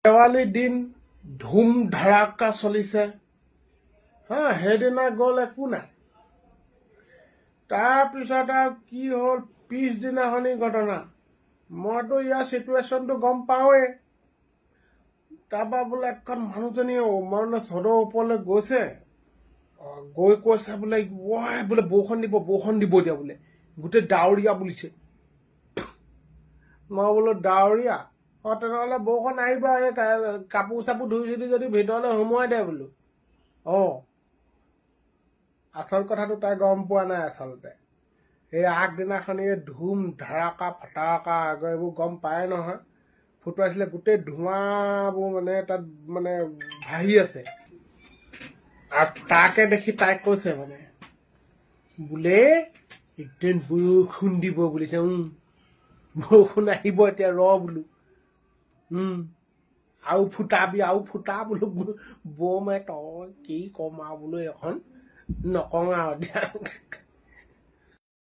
দেৱালী দিন ধুম ধাৰাক্কা চলিছে। হা, সেইদিনা গ'ল, একো নাই। তাৰপিছত আৰু কি হ'ল, পিছদিনাখনি ঘটনা। মইতো ইয়াৰ চিটুৱেশ্যনটো গম পাওঁৱেই। তাৰপৰা বোলে এখন মানুহজনীয়ে মানে চদৰ ওপৰলৈ গৈছে, গৈ কৈছে বোলে, ৱাই বোলে, বৰষুণ দিব, বৰষুণ দিব এতিয়া বোলে, গোটেই ডাৱৰীয়া বুলিছে। মই বোলো ডাৱৰীয়া, অ, তেনেহ'লে বৰষুণ আহিব। এই কাপোৰ চাপোৰ ধুই চুই যদি ভিতৰলৈ সোমোৱাই দে বোলো। অ, আচল কথাটো তাই গম পোৱা নাই। আচলতে এই আগদিনাখনি এই ধুম ধাৰাকা ফটাকা আগৰ এইবোৰ গম পায় নহয়, ফুটুৱাইছিলে, গোটেই ধোঁৱাবোৰ মানে তাত মানে ভাহি আছে। আৰু তাকে দেখি তাই কৈছে মানে বোলে একদম বৰষুণ দিব বুলিছে। বৰষুণ আহিব এতিয়া, ৰ বোলো। আৰু ফুটাবি, আৰু ফুটা বোলো বৌমে। তই কি কম আৰু বোলো, এখন নকওঁ আৰু এতিয়া।